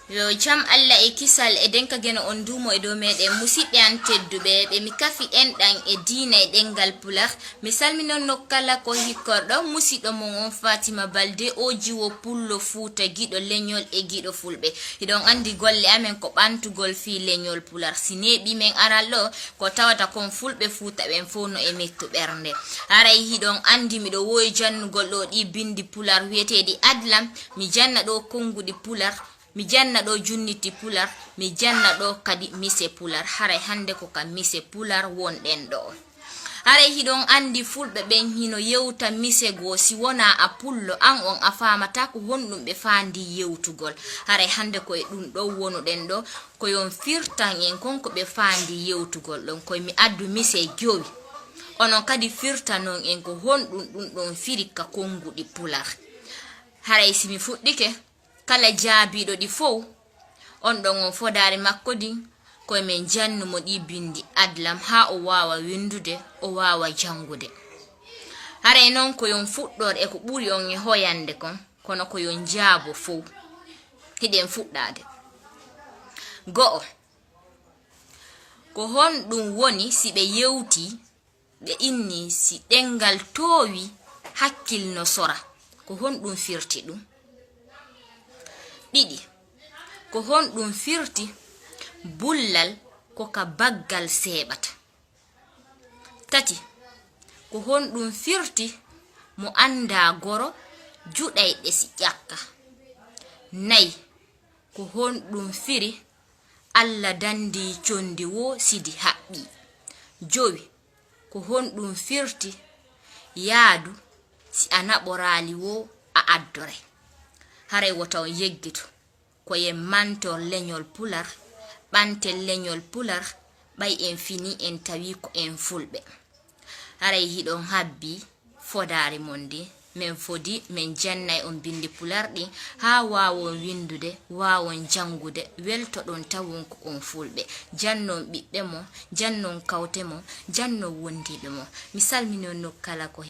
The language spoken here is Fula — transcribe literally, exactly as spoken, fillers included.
Yo jam Allah e kisal e denka geno on duumo e dow meɗen, musiɓɓe an tedduɓe, ɓe mi kafi enɗan e diina e ɗengal Pular. Mi salminon no kala ko hikkorɗo, musiɗɗo mon on Fatima Balde, o jiwo pullo Fuuta, giɗo leñol e giɗo Fulɓe. Hiɗon andi golle amen ko ɓantugol fii leñol Pular. Si neeɓi men aral ɗo, ko tawata kon Fulɓe Fuuta ɓen fow no e mettu ɓernde. Haray hiɗon andi miɗo woowi jannugol ɗo ɗi bindi Pular wi'eteeɗi Adlam, mi janna ɗo konnguɗi Pular, mi janna ɗo junniti Pular, mi janna ɗo kadi mise Pular. Haray hande ko ka mise Pular wonɗen ɗo. Haray hiɗon andi Fulɓe ɓen hino yewta mise goo, si wonaa a pullo, an on a faamataa ko honɗum ɓe faandi yewtugol. Haray hande ko e ɗum ɗo wonuɗen ɗo, ko yon firtan en kon ko ɓe faandi yewtugol ɗon. Koy mi addu mise jowi. Onon kadi firtanon en ko honɗum ɗum ɗon firi ka konnguɗi Pular. Haray si mi fuɗɗike, kala jaabiiɗo ɗi fow, on ɗon on fodaari makko din, ko e men jannu mo ɗi bindi Adlam haa o waawa windude, o waawa janngude. Haray non ko yon fuɗɗor e ko ɓuri on e hoyande kon, kono ko yon jaabo fow. Hiɗen fuɗɗaade. Go'o, ko honɗum woni si ɓe yewti, ɓe inni si ɗengal toowi, hakkil no sora? Ko honɗum firti ɗum? Ɗiɗi, ko honɗum firti bullal ko ka baggal seeɓata? Tati, ko honɗum firti mo anndaa goro juɗay ɗe si ƴakka? Nayi, ko honɗum firi Alla dandii condi woo sidi haɓɓii? Jowi, ko honɗum firti yaadu si a naɓoraali woo a addoray? Haray wota on yeggito, ko yen mantor leñol Pular, ɓanten leñol Pular, ɓay en finii en tawii ko en Fulɓe. Haray hiɗon habbii fodaari mon ndin. Men fodi, men jannay on bindi Pular ɗin, haa waawon windude, waawon janngude, weltoɗon tawon ko on Fulɓe. Jannon ɓiɓɓe mon, jannon kawte mon, jannon wondiiɓe mon. Mi salmini on nokku kala ko